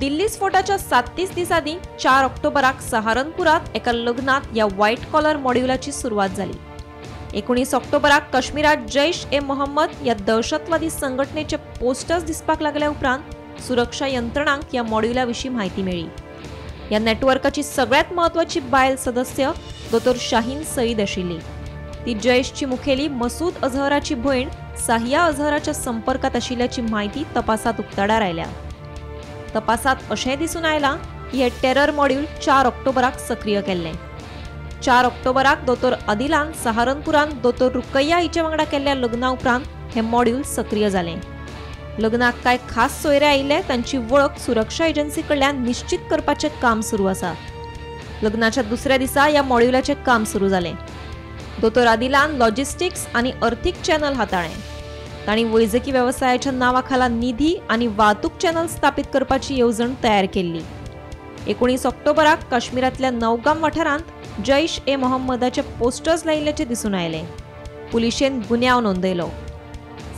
दिल्ली स्फोटाच्या 37 दीस आदीं 4 ऑक्टोबराक सहारनपुरात एका लग्नात ह्या व्हायट कॉलर मॉड्युलाची सुरवात जाली। 19 ऑक्टोबराक काश्मीरात जैश ए मोहम्मद ह्या दहशतवादी संघटनेचे पोस्टर्स दिसपाक लागल्या उपरांत सुरक्षा यंत्रणांक ह्या मॉड्युला विशीं म्हायती मेळ्ळी। ह्या नेटवर्काची सगळ्यात म्हत्वाची बायल सदस्य दोतोर शाहीन सईद आशिल्ली। ती जैशची मुखेली मसूद अझहराची भयण साहिया अझहराच्या संपर्कात आशिल्ल्याची म्हायती तपासात उक्ताडार आयल्या। तपासात अशें दिसून आयलां की हे टेरर मॉड्यूल 4 ऑक्टोबराक सक्रिय केल्लें। 4 ऑक्टोबराक दोतोर आदिलान सहारनपुरान दोतोर रुकैया हिचे वांगडा केल्ल्या लग्ना उपरांत हे मॉड्यूल सक्रिय जालें। लग्नाक कांय खास सोयरे आयिल्ले तांची वळख सुरक्षा एजन्सी कडल्यान निश्चित करपाचें काम सुरू आसा। लग्नाच्या दुसऱ्या दिसा ह्या मॉड्युलाचें काम सुरू जालें। दोतोर आदिलान लॉजिस्टिक्स आनी अर्थीक चॅनल हाताळ्ळें। तांणी वैजकी वेवसायाच्या नांवा खाला निधी आनी वाहतूक चॅनल स्थापीत करपाची येवजण तयार केल्ली। 19 ऑक्टोबराक काश्मीरांतल्या नवगाम वाठारांत जैश ए मोहम्मदाचे पोस्टर्स लायिल्ल्याचें दिसून आयलें। पुलिशेन गुन्यांव नोंदयलो।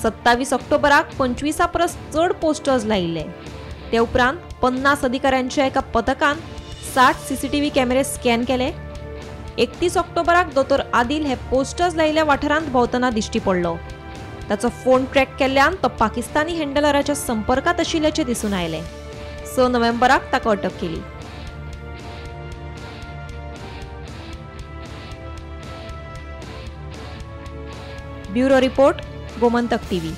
27 ऑक्टोबराक 25 परस चड पोस्टर्स लायिल्ले। ते उपरांत 50 अधिकाऱ्यांच्या एका पथकान 60 सीसीटीव्ही कॅमेरे स्कॅन केले। 31 ऑक्टोबराक दोतोर आदिल हे पोस्टर्स लायिल्ल्या वाठारांत भोंवतना दिश्टी पडलो। ताचो फोन ट्रॅक केल्ल्यान तो पाकिस्तानी हँडलराच्या संपर्कात आशिल्ल्याचें दिसून आयलें। 6 नोव्हेंबराक ताका अटक केली। Bureau report, Gomantak TV.